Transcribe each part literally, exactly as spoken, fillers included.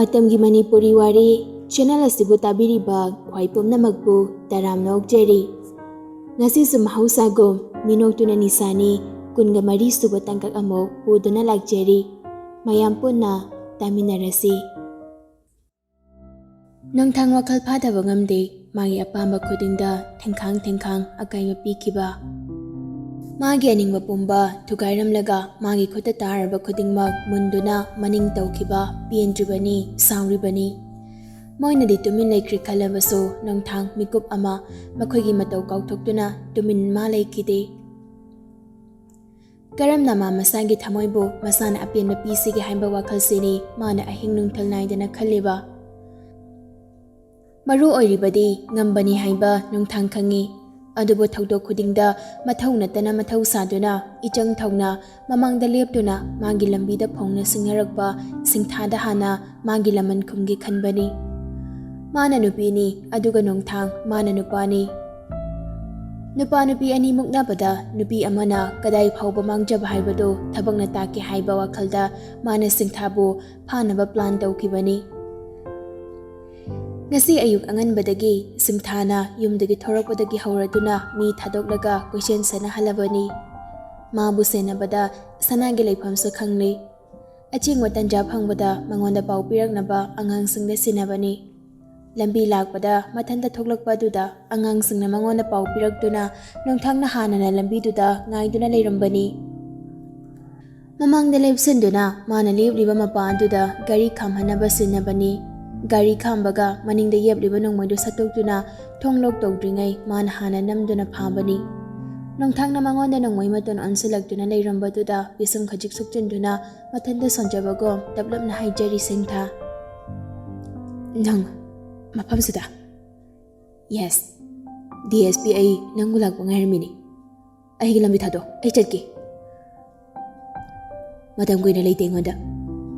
ꯃꯇꯝꯒꯤ ꯃꯅꯤꯄꯨꯔꯤ ꯋꯥꯔꯤ ꯆꯦꯅꯦꯜ ꯑꯁꯤꯕꯨ ꯇꯥꯕꯤꯔꯤꯕ ꯈ꯭ꯋꯥꯏ ꯄꯨꯝꯅꯃꯛꯄꯨ ꯇꯔꯥꯝꯅ ꯑꯣꯛꯆꯔꯤ꯫ ꯉꯁꯤꯁꯨ ꯃꯍꯧꯁꯥꯒꯨꯝ ꯃꯤꯅꯣꯛꯇꯨꯅ ꯅꯤꯁꯥꯅꯤ ꯀꯨꯟꯒ ꯃꯔꯤ ꯁꯨꯕ ꯇꯥꯡꯀꯛ ꯑꯃꯨꯛ ꯄꯨꯗꯨꯅ ꯂꯥꯛꯆꯔꯤ꯫ ꯃꯌꯥꯝ ꯄꯨꯟꯅ ꯇꯥꯃꯤꯟꯅꯔꯁꯤ꯫ ꯅꯣꯡꯊꯥꯡ ꯋꯥꯈꯜ ꯐꯥꯊꯕ ꯉꯝꯗꯦ꯫ ꯃꯥꯒꯤ ꯑꯄꯥꯝꯕ ꯈꯨꯗꯤꯡꯗ ꯊꯦꯡꯈꯥꯡ ꯊꯦꯡꯈꯥꯡ ꯑꯀꯥꯏꯕ ꯄꯤꯈꯤꯕ꯫ ꯃꯥꯒꯤ ꯑꯅꯤꯡꯕ ꯄꯨꯝꯕ ꯊꯨꯒꯥꯏꯔꯝꯂꯒ ꯃꯥꯒꯤ ꯈꯨꯠꯇ ꯇꯥꯔꯕ ꯈꯨꯗꯤꯡꯃꯛ ꯃꯨꯟꯗꯨꯅ ꯃꯅꯤꯡ ꯇꯧꯈꯤꯕ ꯄꯦꯟꯗ꯭ꯔꯤꯕꯅꯤ, ꯁꯥꯎꯔꯤꯕꯅꯤ꯫ ꯃꯣꯏꯅꯗꯤ ꯇꯨꯃꯤꯟ ꯂꯩꯈ꯭ꯔꯦ ꯈꯜꯂꯕꯁꯨ ꯅꯣꯡꯊꯥꯡ ꯃꯤꯀꯨꯞ ꯑꯃ ꯃꯈꯣꯏꯒꯤ ꯃꯇꯧ ꯀꯥꯎꯊꯣꯛꯇꯨꯅ ꯇꯨꯃꯤꯟ ꯃꯥ ꯂꯩꯈꯤꯗꯦ꯫ ꯀꯔꯝꯅ ꯃꯥ ꯃꯁꯥꯒꯤ ꯊꯃꯣꯏꯕꯨ ꯃꯁꯥꯅ ꯑꯄꯦꯟꯕ ꯄꯤꯁꯤꯒꯦ ꯍꯥꯏꯕ ꯋꯥꯈꯜꯁꯤꯅꯤ ꯃꯥꯅ ꯑꯍꯤꯡ ꯅꯨꯡꯊꯤꯜ ꯅꯥꯏꯗꯅ ꯈꯜꯂꯤꯕ꯫ ꯃꯔꯨ ꯑꯣꯏꯔꯤꯕꯗꯤ ꯉꯝꯕꯅꯤ ꯍꯥꯏꯕ ꯅꯣꯡꯊꯥꯡ ꯈꯪꯉꯤ꯫ ꯑꯗꯨꯕꯨ ꯊꯧꯗꯣꯛ ꯈꯨꯗꯤꯡꯗ ꯃꯊꯧ ꯅꯠꯇꯅ ꯃꯊꯧ ꯁꯥꯗꯨꯅ ꯏꯆꯪ ꯊꯧꯅ ꯃꯃꯥꯡꯗ ꯂꯦꯞꯇꯨꯅ ꯃꯥꯒꯤ ꯂꯝꯕꯤꯗ ꯐꯣꯡꯅ ꯁꯤꯡꯅꯔꯛꯄ ꯁꯤꯡꯊꯥꯗ ꯍꯥꯟꯅ ꯃꯥꯒꯤ ꯂꯃꯟ ꯈꯨꯝꯒꯦ ꯈꯟꯕꯅꯤ꯫ ꯃꯥꯅ ꯅꯨꯄꯤꯅꯤ, ꯑꯗꯨꯒ ꯅꯣꯡꯊꯥꯡ ꯃꯥꯅ ꯅꯨꯄꯥꯅꯤ꯫ ꯅꯨꯄꯥ ꯅꯨꯄꯤ ꯑꯅꯤ ꯃꯨꯛꯅꯕꯗ ꯅꯨꯄꯤ ꯑꯃꯅ ꯀꯗꯥꯏ ꯐꯥꯎꯕ ꯃꯥꯡꯖꯕ ꯍꯥꯏꯕꯗꯨ ꯊꯕꯛꯅ ꯇꯥꯛꯀꯦ ꯍꯥꯏꯕ ꯋꯥꯈꯜꯗ ꯃꯥꯅ ꯁꯤꯡꯊꯥꯕꯨ ꯐꯥꯅꯕ ꯄ꯭ꯂꯥꯟ ꯇꯧꯈꯤꯕꯅꯤ꯫ ꯉꯁꯤ ꯑꯌꯨꯛ ꯑꯉꯟꯕꯗꯒꯤ ꯁꯤꯡꯊꯥꯅ ꯌꯨꯝꯗꯒꯤ ꯊꯣꯔꯛꯄꯗꯒꯤ ꯍꯧꯔꯗꯨꯅ ꯃꯤ ꯊꯥꯗꯣꯛꯂꯒ ꯀꯣꯏꯁꯦꯟ ꯁꯦꯟꯅꯍꯜꯂꯕꯅꯤ꯫ ꯃꯥꯕꯨ ꯁꯦꯟꯅꯕꯗ ꯁꯅꯥꯒꯤ ꯂꯩꯐꯝꯁꯨ ꯈꯪꯂꯤ꯫ ꯑꯆꯤꯡꯕ ꯇꯟꯖꯥ ꯐꯪꯕꯗ ꯃꯉꯣꯟꯗ ꯄꯥꯎ ꯄꯤꯔꯛꯅꯕ ꯑꯉꯥꯡꯁꯤꯡꯗ ꯁꯤꯟꯅꯕꯅꯤ꯫ ꯂꯝꯕꯤ ꯂꯥꯛꯄꯗ ꯃꯊꯟꯇ ꯊꯣꯛꯂꯛꯄ ꯑꯗꯨꯗ ꯑꯉꯥꯡꯁꯤꯡꯅ ꯃꯉꯣꯟꯗ ꯄꯥꯎ ꯄꯤꯔꯛꯇꯨꯅ ꯅꯣꯡꯊꯥꯡꯅ ꯍꯥꯟꯅꯅ ꯂꯝꯕꯤꯗꯨꯗ ꯉꯥꯏꯗꯨꯅ ꯂꯩꯔꯝꯕꯅꯤ꯫ ꯃꯃꯥꯡꯗ ꯂꯦꯞꯁꯤꯟꯗꯨꯅ ꯃꯥꯅ ꯂꯦꯞꯂꯤꯕ ꯃꯄꯥ ꯑꯗꯨꯗ ꯒꯥꯔꯤ ꯈꯥꯝꯍꯟꯅꯕ ꯁꯤꯟꯅꯕꯅꯤ꯫ ꯒꯥꯔꯤ ꯈꯥꯝꯕꯒ ꯃꯅꯤꯡꯗ ꯌꯦꯞꯂꯤꯕ ꯅꯣꯡꯃꯩꯗꯨ ꯁꯠꯇꯣꯛꯇꯨꯅ ꯊꯣꯡ ꯂꯣꯛ ꯇꯧꯗ꯭ꯔꯤꯉꯩ ꯃꯥꯅ ꯍꯥꯟꯅ ꯅꯝꯗꯨꯅ ꯐꯥꯕꯅꯤ꯫ ꯅꯣꯡꯊꯥꯡꯅ ꯃꯉꯣꯟꯗ ꯅꯣꯡꯃꯩ ꯃꯇꯣꯟ ꯑꯣꯟꯁꯤꯜꯂꯛꯇꯨꯅ ꯂꯩꯔꯝꯕꯗꯨꯗ ꯄꯤꯁꯨꯝ ꯈꯖꯤꯛ ꯁꯨꯛꯆꯤꯟꯗꯨꯅ ꯃꯊꯟꯇ ꯁꯣꯟꯖꯕꯒꯨꯝ ꯇꯞꯂꯞꯅ ꯍꯥꯏꯖꯔꯤ ꯁꯤꯡꯊꯥ꯫ "ꯅꯪ ꯃꯐꯝꯁꯤꯗ?" "ꯌꯦꯁ꯫ ꯗꯤ ꯑꯦꯁ ꯄꯤ, ꯑꯩ ꯅꯪꯕꯨ ꯂꯥꯛꯄ ꯉꯥꯏꯔꯝꯃꯤꯅꯤ꯫ ꯑꯩꯒꯤ ꯂꯝꯕꯤ ꯊꯥꯗꯣꯛ, ꯑꯩ ꯆꯠꯀꯦ꯫ ꯃꯇꯝ ꯀꯨꯏꯅ ꯂꯩꯇꯦ ꯑꯩꯉꯣꯟꯗ꯫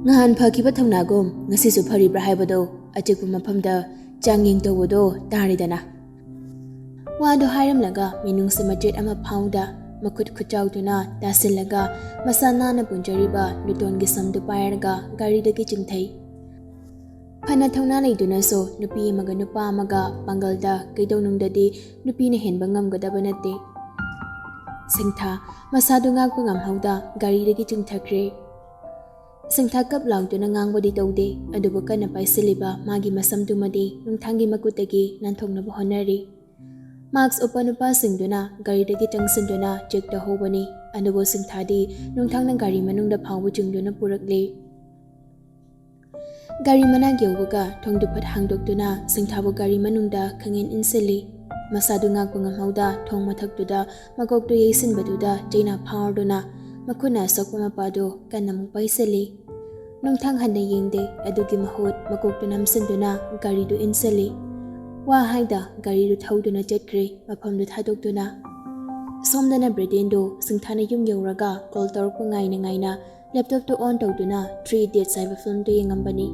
ꯉꯍꯥꯟ ꯐꯈꯤꯕ ꯊꯧꯅꯥꯒꯨꯝ ꯉꯁꯤꯁꯨ ꯐꯔꯤꯕ꯭ꯔꯥ ꯍꯥꯏꯕꯗꯣ ꯑꯆꯤꯛꯄ ꯃꯐꯝꯗ ꯆꯥꯡꯌꯦꯡ ꯇꯧꯕꯗꯣ ꯇꯥꯔꯦꯗꯅ꯫" ꯋꯥꯗꯣ ꯍꯥꯏꯔꯝꯂꯒ ꯃꯤꯅꯨꯡꯁꯤ ꯃꯆꯦꯠ ꯑꯃ ꯐꯥꯎꯗ ꯃꯈꯨꯠ ꯈꯨꯠꯆꯥꯎꯗꯨꯅ ꯇꯥꯁꯤꯜꯂꯒ ꯃꯁꯥ ꯅꯥꯟꯅ ꯄꯨꯟꯖꯔꯤꯕ ꯂꯨꯇꯣꯟꯒꯤ ꯁꯝꯗꯨ ꯄꯥꯏꯔꯒ ꯒꯥꯔꯤꯗꯒꯤ ꯆꯤꯡꯊꯩ꯫ ꯐꯅ ꯊꯧꯅꯥ ꯂꯩꯗꯨꯅꯁꯨ ꯅꯨꯄꯤ ꯑꯃꯒ ꯅꯨꯄꯥ ꯑꯃꯒ ꯄꯥꯡꯒꯜꯗ ꯀꯩꯗꯧꯅꯨꯡꯗꯗꯤ ꯅꯨꯄꯤꯅ ꯍꯦꯟꯕ ꯉꯝꯒꯗꯕ ꯅꯠꯇꯦ꯫ ꯁꯤꯡꯊꯥ ꯃꯁꯥꯗꯨ ꯉꯥꯛꯄ ꯉꯝꯍꯧꯗ ꯒꯥꯔꯤꯗꯒꯤ ꯆꯤꯡꯊꯈ꯭ꯔꯦ꯫ ꯁꯤꯡꯊꯥ ꯀꯞ ꯂꯥꯎꯗꯨꯅ ꯉꯥꯡꯕꯗꯤ ꯇꯧꯗꯦ, ꯑꯗꯨꯕꯨ ꯀꯟꯅ ꯄꯥꯏꯁꯤꯜꯂꯤꯕ ꯃꯥꯒꯤ ꯃꯁꯝꯗꯨꯃꯗꯤ ꯅꯨꯡꯊꯥꯡꯒꯤ ꯃꯀꯨꯠꯇꯒꯤ ꯅꯥꯟꯊꯣꯛꯅꯕ ꯍꯣꯠꯅꯔꯤ꯫ ꯃꯥꯛꯁ ꯎꯞꯄ ꯅꯨꯄꯥꯁꯤꯡꯗꯨꯅ ꯒꯥꯔꯤꯗꯒꯤ ꯆꯪꯁꯤꯟꯗꯨꯅ ꯆꯦꯛ ꯇꯧꯍꯧꯕꯅꯤ, ꯑꯗꯨꯕꯨ ꯁꯤꯡꯊꯥꯗꯤ ꯅꯨꯡꯊꯥꯡꯅ ꯒꯥꯔꯤ ꯃꯅꯨꯡꯗ ꯐꯥꯎꯕ ꯆꯤꯡꯗꯨꯅ ꯄꯨꯔꯛꯂꯤ꯫ ꯒꯥꯔꯤ ꯃꯅꯥꯛ ꯌꯧꯕꯒ ꯊꯣꯡꯗꯨ ꯐꯠ ꯍꯥꯡꯗꯣꯛꯇꯨꯅ ꯁꯤꯡꯊꯥꯕꯨ ꯒꯥꯔꯤ ꯃꯅꯨꯡꯗ ꯈꯪꯏꯟ ꯏꯟꯁꯤꯜꯂꯤ꯫ ꯃꯁꯥꯗꯨ ꯉꯥꯛꯄ ꯉꯝꯍꯧꯗ ꯊꯣꯡ ꯃꯊꯛꯇꯨꯗ ꯃꯀꯣꯛꯇꯨ ꯌꯩꯁꯤꯟꯕꯗꯨꯗ ꯆꯩꯅꯥ ꯐꯥꯎꯔꯗꯨꯅ ꯃꯈꯨꯠꯅ ꯑꯁꯣꯛꯄ ꯃꯄꯥꯗꯨ ꯀꯟꯅ ꯑꯃꯨꯛ ꯄꯥꯏꯁꯤꯜꯂꯤ꯫ ꯅꯨꯡꯊꯥꯡ ꯍꯟꯅ ꯌꯦꯡꯗꯦ, ꯑꯗꯨꯒꯤ ꯃꯍꯨꯠ ꯃꯀꯣꯛꯇꯨ ꯅꯝꯁꯤꯟꯗꯨꯅ ꯒꯥꯔꯤꯗꯨ ꯏꯟꯁꯤꯜꯂꯤ꯫ ꯋꯥ ꯍꯥꯏꯗ ꯒꯥꯔꯤꯗꯨ ꯊꯧꯗꯨꯅ ꯆꯠꯈ꯭ꯔꯦ, ꯃꯐꯝꯗꯨ ꯊꯥꯗꯣꯛꯇꯨꯅ꯫ ꯁꯣꯝꯗꯅ ꯕ꯭ꯔꯦꯗꯦꯟꯗꯨ ꯁꯤꯡꯊꯥꯅ ꯌꯨꯝ ꯌꯧꯔꯒ ꯀꯣꯜ ꯇꯧꯔꯛꯄ ꯉꯥꯏꯅ ꯉꯥꯏꯅ ꯂꯦꯞꯇꯣꯞꯇꯨ ꯑꯣꯟ ꯇꯧꯗꯨꯅ ꯊ꯭ꯔꯤ ꯏꯗꯤꯌꯠꯁ ꯍꯥꯏꯕ ꯐꯤꯂꯝꯗꯨ ꯌꯦꯡꯉꯝꯕꯅꯤ꯫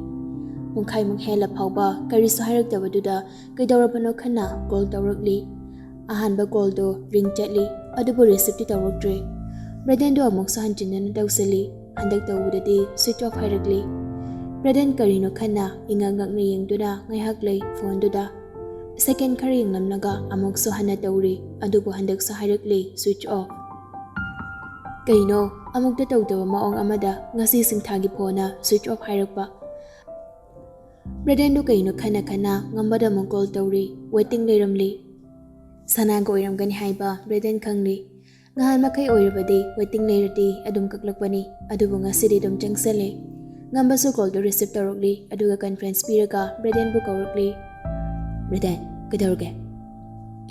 ꯄꯨꯡꯈꯥꯏꯃꯨꯛ ꯍꯦꯜꯂ ꯐꯥꯎꯕ ꯀꯔꯤꯁꯨ ꯍꯥꯏꯔꯛꯇꯕꯗꯨꯗ ꯀꯩꯗꯧꯔꯕꯅꯣ ꯈꯟꯅ ꯀꯣꯜ ꯇꯧꯔꯛꯂꯤ꯫ ꯑꯍꯥꯟꯕ ꯀꯣꯜꯗꯨ ꯔꯤꯡ ꯆꯠꯂꯤ, ꯑꯗꯨꯕꯨ ꯔꯤꯁꯤꯞꯇꯤ ꯇꯧꯔꯛꯇ꯭ꯔꯦ꯫ ꯕ꯭ꯔꯦꯗꯦꯟꯗꯨ ꯑꯃꯨꯛꯁꯨ ꯍꯟꯖꯤꯟꯗꯨꯅ ꯇꯧꯁꯤꯜꯂꯤ꯫ ꯍꯟꯗꯛ ꯇꯧꯕꯗꯗꯤ ꯁ꯭ꯋꯤꯆ ꯑꯣꯐ ꯍꯥꯏꯔꯛꯂꯤ꯫ ꯕ꯭ꯔꯦꯗꯦꯟ ꯀꯔꯤꯅꯣ ꯈꯟꯅ ꯏꯉꯛ ꯉꯛꯅ ꯌꯦꯡꯗꯨꯅ ꯉꯥꯏꯍꯥꯛ ꯂꯩ ꯐꯣꯟꯗꯨꯗ꯫ ꯁꯦꯀꯦꯟ ꯈꯔ ꯌꯦꯡꯂꯝꯂꯒ ꯑꯃꯨꯛꯁꯨ ꯍꯟꯅ ꯇꯧꯔꯤ, ꯑꯗꯨꯕꯨ ꯍꯟꯗꯛꯁꯨ ꯍꯥꯏꯔꯛꯂꯤ ꯁ꯭ꯋꯤꯆ ꯑꯣꯐ꯫ ꯀꯩꯅꯣ, ꯑꯃꯨꯛꯇ ꯇꯧꯗꯕ ꯃꯑꯣꯡ ꯑꯃꯗ ꯉꯁꯤ ꯁꯤꯡꯊꯥꯒꯤ ꯐꯣꯟꯅ ꯁ꯭ꯋꯤꯆ ꯑꯣꯐ ꯍꯥꯏꯔꯛꯄ? ꯕ꯭ꯔꯦꯗꯦꯟꯗꯨ ꯀꯩꯅꯣ ꯈꯟꯅ ꯈꯟꯅ ꯉꯝꯕꯗ ꯑꯃꯨꯛ ꯀꯣꯜ ꯇꯧꯔꯤ, ꯋꯦꯇꯤꯡ ꯂꯩꯔꯝꯂꯤ꯫ ꯁꯅꯥꯒ ꯑꯣꯏꯔꯝꯒꯅꯤ ꯍꯥꯏꯕ ꯕ꯭ꯔꯦꯗꯦꯟ ꯈꯪꯂꯤ꯫ ꯉꯍꯥꯟ ꯃꯈꯩ ꯑꯣꯏꯔꯕꯗꯤ ꯋꯦꯇꯤꯡ ꯂꯩꯔꯗꯤ ꯑꯗꯨꯝ ꯀꯛꯂꯛꯄꯅꯤ, ꯑꯗꯨꯕꯨ ꯉꯁꯤꯗꯤ ꯑꯗꯨꯝ ꯆꯪꯁꯜꯂꯦ꯫ ꯉꯝꯕꯁꯨ ꯀꯣꯜꯗꯨ ꯔꯤꯁꯤꯞ ꯇꯧꯔꯛꯂꯤ, ꯑꯗꯨꯒ ꯀꯟꯐ꯭ꯔꯦꯟꯁ ꯄꯤꯔꯒ ꯕ꯭ꯔꯦꯗꯦꯟꯕꯨ ꯀꯧꯔꯛꯂꯤ꯫ ꯕ꯭ꯔꯦꯗꯦꯟ, ꯀꯩꯗꯧꯔꯒꯦ?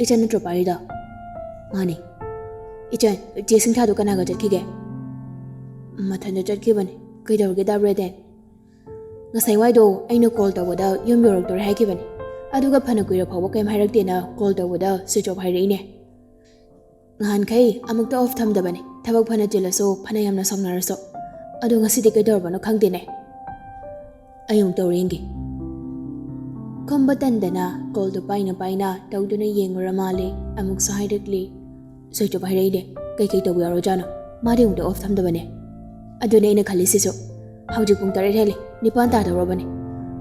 ꯏꯆꯟ ꯅꯠꯇ꯭ꯔꯣ ꯄꯥꯏꯔꯤꯗꯣ? ꯃꯥꯅꯤ꯫ ꯏꯆꯟ, ꯆꯦ ꯁꯤꯡꯊꯥꯗꯣ ꯀꯅꯥꯒ ꯆꯠꯈꯤꯒꯦ? ꯃꯊꯟꯇ ꯆꯠꯈꯤꯕꯅꯤ꯫ ꯀꯩꯗꯧꯔꯒꯦꯗ ꯕ꯭ꯔꯦꯗꯦꯟ? ꯉꯁꯥꯏ ꯋꯥꯏꯗꯣ ꯑꯩꯅ ꯀꯣꯜ ꯇꯧꯕꯗ ꯌꯨꯝ ꯌꯧꯔꯛꯇꯣꯔꯦ ꯍꯥꯏꯈꯤꯕꯅꯤ, ꯑꯗꯨꯒ ꯐꯅ ꯀꯨꯏꯔ ꯐꯥꯎꯕ ꯀꯩꯝ ꯍꯥꯏꯔꯛꯇꯦꯅ ꯀꯣꯜ ꯇꯧꯕꯗ ꯁ꯭ꯋꯤꯆ ꯑꯣꯐ ꯍꯥꯏꯔꯛꯏꯅꯦ꯫ ꯉꯍꯥꯟꯈꯩ ꯑꯃꯨꯛꯇ ꯑꯣꯐ ꯊꯝꯗꯕꯅꯤ, ꯊꯕꯛ ꯐꯅ ꯆꯤꯜꯂꯁꯨ ꯐꯅ ꯌꯥꯝꯅ ꯁꯥꯎꯅꯔꯁꯨ꯫ ꯑꯗꯣ ꯉꯁꯤꯗꯤ ꯀꯩꯗꯧꯔꯕꯅꯣ ꯈꯪꯗꯦꯅꯦ꯫ ꯑꯩ ꯑꯃꯨꯛ ꯇꯧꯔ ꯌꯦꯡꯒꯦ꯫ ꯈꯨꯝꯕ ꯇꯟꯗꯅ ꯀꯣꯜꯗꯨ ꯄꯥꯏꯅ ꯄꯥꯏꯅ ꯇꯧꯗꯨꯅ ꯌꯦꯡꯉꯨꯔ ꯃꯥꯜꯂꯦ, ꯑꯃꯨꯛꯁꯨ ꯍꯥꯏꯔꯛꯂꯤ꯫ ꯁ꯭ꯋꯤꯆ ꯑꯣꯐ ꯍꯥꯏꯔꯛꯏꯅꯦ, ꯀꯩꯀꯩ ꯇꯧꯕ ꯌꯥꯎꯔꯣꯖꯥꯠꯅꯣ? ꯃꯥꯗꯤ ꯑꯃꯨꯛꯇ ꯑꯣꯐ ꯊꯝꯗꯕꯅꯦ꯫ ꯑꯗꯨꯅꯦ ꯑꯩꯅ ꯈꯜꯂꯤꯁꯤꯁꯨ꯫ ꯍꯧꯖꯤꯛ ꯄꯨꯡ ꯇꯔꯦꯠ ꯍꯦꯜꯂꯦ, ꯅꯤꯄꯥꯟ ꯇꯥꯗꯧꯔꯕꯅꯦ꯫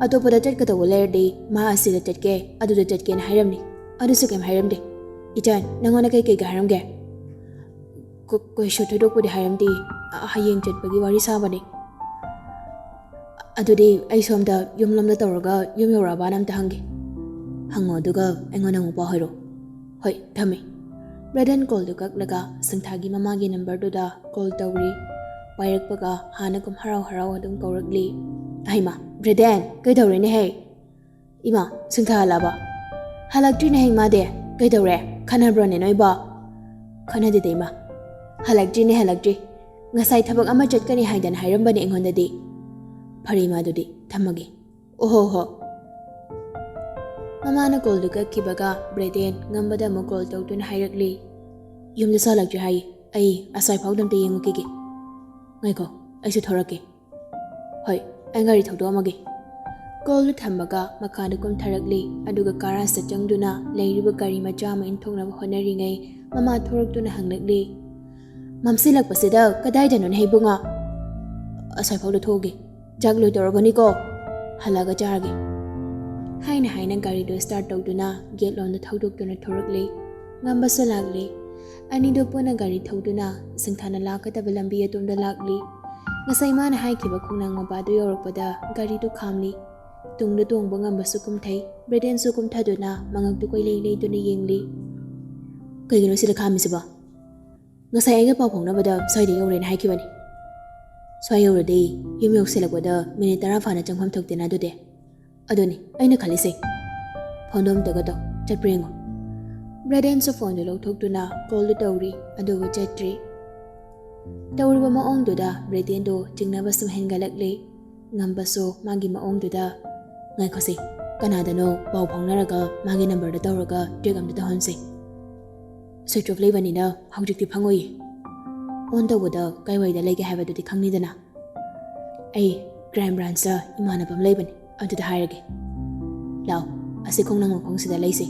ꯑꯇꯣꯞꯄꯗ ꯆꯠꯀꯗꯧꯕ ꯂꯩꯔꯗꯤ ꯃꯥ ꯑꯁꯤꯗ ꯆꯠꯀꯦ, ꯑꯗꯨꯗ ꯆꯠꯀꯦꯅ ꯍꯥꯏꯔꯝꯅꯤ꯫ ꯑꯗꯨꯁꯨ ꯀꯩꯝ ꯍꯥꯏꯔꯝꯗꯦ꯫ ꯏꯆꯟ, ꯅꯪꯉꯣꯟꯗ ꯀꯩꯀꯩꯒ ꯍꯥꯏꯔꯝꯒꯦ? ꯀ-, ꯀꯩꯁꯨ ꯊꯣꯏꯗꯣꯛꯄꯗꯤ ꯍꯥꯏꯔꯝꯗꯦ꯫ ꯑ, ꯍꯌꯦꯡ ꯆꯠꯄꯒꯤ ꯋꯥꯔꯤ ꯁꯥꯕꯅꯦ꯫ ꯑꯗꯨꯗꯤ ꯑꯩ ꯁꯣꯝꯗ ꯌꯨꯝꯂꯣꯝꯗ ꯇꯧꯔꯒ ꯌꯨꯝ ꯌꯧꯔꯛꯑꯕꯅ ꯑꯝꯇ ꯍꯪꯒꯦ꯫ ꯍꯪꯉꯣ, ꯑꯗꯨꯒ ꯑꯩꯉꯣꯟꯗ ꯑꯃꯨꯛ ꯄꯥꯎ ꯍꯥꯏꯔꯛꯑꯣ꯫ ꯍꯣꯏ, ꯊꯝꯃꯦ꯫ ꯕ꯭ꯔꯦꯗꯦꯟ ꯀꯣꯜꯗꯨ ꯀꯛꯂꯒ ꯁꯤꯡꯊꯥꯒꯤ ꯃꯃꯥꯒꯤ ꯅꯝꯕꯔꯗꯨꯗ ꯀꯣꯜ ꯇꯧꯔꯤ꯫ ꯄꯥꯏꯔꯛꯄꯒ ꯍꯥꯟꯅꯒꯨꯝ ꯍꯔꯥꯎ ꯍꯔꯥꯎ ꯑꯗꯨꯝ ꯀꯧꯔꯛꯂꯤ꯫ ꯍꯩꯃꯥ, ꯕ꯭ꯔꯦꯗꯦꯟ, ꯀꯩꯗꯧꯔꯦꯅꯦꯍꯦ? ꯏꯃꯥ, ꯁꯤꯡꯊꯥ ꯍꯜꯂꯛꯑꯕ? ꯍꯜꯂꯛꯇ꯭ꯔꯤꯅꯦ ꯍꯩ ꯃꯥꯗꯤ꯫ ꯀꯩꯗꯧꯔꯦ? ꯈꯠꯅꯕ꯭ꯔꯣꯅꯦ ꯅꯣꯏꯕꯣ? ꯈꯠꯅꯗꯦꯗ ꯏꯃꯥ꯫ ꯍꯜꯂꯛꯇ꯭ꯔꯤꯅꯦ, ꯍꯜꯂꯛꯇ꯭ꯔꯤ꯫ ꯉꯁꯥꯏ ꯊꯕꯛ ꯑꯃ ꯆꯠꯀꯅꯤ ꯍꯥꯏꯗꯅ ꯍꯥꯏꯔꯝꯕꯅꯦ ꯑꯩꯉꯣꯟꯗꯗꯤ꯫ ꯐꯔꯦ ꯏꯃꯥ, ꯑꯗꯨꯗꯤ ꯊꯝꯃꯒꯦ꯫ ꯑꯣꯍꯣ ꯍꯣ꯫ ꯃꯃꯥꯅ ꯀꯣꯜꯗꯨ ꯀꯛꯈꯤꯕꯒ ꯕ꯭ꯔꯦꯗꯦꯟ ꯉꯝꯕꯗ ꯑꯃꯨꯛ ꯀꯣꯜ ꯇꯧꯗꯨꯅ ꯍꯥꯏꯔꯛꯂꯤ, "ꯌꯨꯝꯗꯁꯨ ꯍꯜꯂꯛꯇ꯭ꯔꯤ ꯍꯥꯏꯌꯦ꯫ ꯑꯩ ꯑꯁ꯭ꯋꯥꯏ ꯐꯥꯎꯗ ꯑꯝꯇ ꯌꯦꯡꯉꯨꯈꯤꯒꯦ꯫ ꯉꯥꯏꯈꯣ, ꯑꯩꯁꯨ ꯊꯣꯔꯛꯀꯦ꯫ ꯍꯣꯏ, ꯑꯩ ꯒꯥꯔꯤ ꯊꯧꯗꯣꯛꯑꯝꯃꯒꯦ꯫" ꯀꯣꯜꯗꯨ ꯊꯝꯃꯒ ꯃꯈꯥꯗ ꯀꯨꯝꯊꯔꯛꯂꯤ꯫ ꯑꯗꯨꯒ ꯒꯥꯔꯥꯖꯇ ꯆꯪꯗꯨꯅ ꯂꯩꯔꯤꯕ ꯒꯥꯔꯤ ꯃꯆꯥ ꯑꯃ ꯏꯟꯊꯣꯛꯅꯕ ꯍꯣꯠꯅꯔꯤꯉꯩ ꯃꯃꯥ ꯊꯣꯔꯛꯇꯨꯅ ꯍꯪꯂꯛꯂꯤ, "ꯃꯝꯁꯤꯜꯂꯛꯄꯁꯤꯗ ꯀꯗꯥꯏꯗꯅꯣꯅꯦ ꯏꯕꯨꯡꯉꯣ?" "ꯑꯁ꯭ꯋꯥꯏꯐꯥꯎꯗ ꯊꯣꯛꯎꯒꯦ꯫ ꯆꯥꯛ ꯂꯣꯏꯗꯧꯔꯕꯅꯤꯀꯣ꯫ ꯍꯜꯂꯛꯑꯒ ꯆꯥꯔꯒꯦ꯫" ꯍꯥꯏꯅ ꯍꯥꯏꯅ ꯒꯥꯔꯤꯗꯨ ꯁ꯭ꯇꯥꯔꯠ ꯇꯧꯗꯨꯅ ꯒꯦꯠ ꯂꯣꯝꯗ ꯊꯧꯗꯣꯛꯇꯨꯅ ꯊꯣꯔꯛꯂꯤ꯫ ꯉꯝꯕꯁꯨ ꯂꯥꯛꯂꯤ꯫ ꯑꯅꯤꯗꯨ ꯄꯨꯟꯅ ꯒꯥꯔꯤ ꯊꯧꯗꯨꯅ ꯁꯤꯡꯊꯥꯅ ꯂꯥꯛꯀꯗꯕ ꯂꯝꯕꯤ ꯑꯗꯣꯝꯗ ꯂꯥꯛꯂꯤ꯫ ꯉꯁꯥꯏ ꯃꯥꯅ ꯍꯥꯏꯈꯤꯕ ꯈꯣꯡꯅꯥꯡ ꯃꯄꯥꯗꯨ ꯌꯧꯔꯛꯄꯗ ꯒꯥꯔꯤꯗꯨ ꯈꯥꯝꯂꯤ꯫ ꯇꯨꯡꯗ ꯇꯣꯡꯕ ꯉꯝꯕꯁꯨ ꯀꯨꯝꯊꯩ꯫ ꯕ꯭ꯔꯦꯗꯦꯟꯁꯨ ꯀꯨꯝꯊꯗꯨꯅ ꯃꯉꯛꯇꯨ ꯀꯣꯏꯂꯩ ꯂꯩꯗꯨꯅ ꯌꯦꯡꯂꯤ꯫ "ꯀꯩꯒꯤꯅꯣ ꯁꯤꯗ ꯈꯥꯝꯃꯤꯁꯤꯕꯣ?" "ꯉꯁꯥꯏ ꯑꯩꯒ ꯄꯥꯎ ꯐꯥꯎꯅꯕꯗ ꯁ꯭ꯋꯥꯏꯗ ꯌꯧꯔꯦꯅ ꯍꯥꯏꯈꯤꯕꯅꯤ꯫" "ꯁ꯭ꯋꯥꯏ ꯌꯧꯔꯗꯤ ꯌꯨꯝ ꯌꯧꯁꯤꯜꯂꯛꯄꯗ ꯃꯤꯅꯤꯠ ꯇꯔꯥ ꯐꯥꯅ ꯆꯪꯐꯝ ꯊꯣꯛꯇꯦꯅ ꯑꯗꯨꯗꯤ?" "ꯑꯗꯨꯅꯤ ꯑꯩꯅ ꯈꯜꯂꯤꯁꯦ꯫ ꯐꯣꯟꯗꯣ ꯑꯝꯇꯒ ꯇꯧ, ꯆꯠꯄ꯭ꯔꯥ ꯌꯦꯡꯉꯣ꯫" ꯕ꯭ꯔꯦꯗꯦꯟꯁꯨ ꯐꯣꯟꯗꯨ ꯂꯧꯊꯣꯛꯇꯨꯅ ꯀꯣꯜꯗꯨ ꯇꯧꯔꯤ, ꯑꯗꯨꯕꯨ ꯆꯠꯇ꯭ꯔꯤ꯫ ꯇꯧꯔꯤꯕ ꯃꯑꯣꯡꯗꯨꯗ ꯕ꯭ꯔꯦꯗꯦꯟꯗꯣ ꯆꯤꯡꯅꯕ ꯁꯨꯝ ꯍꯦꯟꯒꯠꯂꯛꯂꯤ꯫ ꯉꯝꯕꯁꯨ ꯃꯥꯒꯤ ꯃꯑꯣꯡꯗꯨꯗ, "ꯉꯥꯏꯈꯣꯁꯦ, ꯀꯅꯥꯗꯅꯣ ꯄꯥꯎ ꯐꯥꯎꯅꯔꯒ ꯃꯥꯒꯤ ꯅꯝꯕꯔꯗ ꯇꯧꯔꯒ ꯇ꯭ꯔꯦꯛ ꯑꯝꯇ ꯇꯧꯍꯟꯁꯦ꯫ ꯁ꯭ꯋꯤꯆ ꯑꯣꯐ ꯂꯩꯕꯅꯤꯅ ꯍꯧꯖꯤꯛꯇꯤ ꯐꯪꯉꯣꯏꯌꯦ꯫ ꯑꯣꯟ ꯇꯧꯕꯗ ꯀꯥꯏꯋꯥꯏꯗ ꯂꯩꯒꯦ ꯍꯥꯏꯕꯗꯨꯗꯤ ꯈꯪꯅꯤꯗꯅ꯫ ꯑꯩ ꯀ꯭ꯔꯥꯏꯝ ꯕ꯭ꯔꯥꯟꯁꯇ ꯏꯃꯥꯟꯅꯕ ꯑꯃ ꯂꯩꯕꯅꯤ, ꯑꯗꯨꯗ ꯍꯥꯏꯔꯒꯦ꯫ ꯂꯥꯛꯑꯣ, ꯑꯁꯤ ꯈꯣꯡꯅꯥꯡ ꯃꯈꯣꯡꯁꯤꯗ ꯂꯩꯁꯦ꯫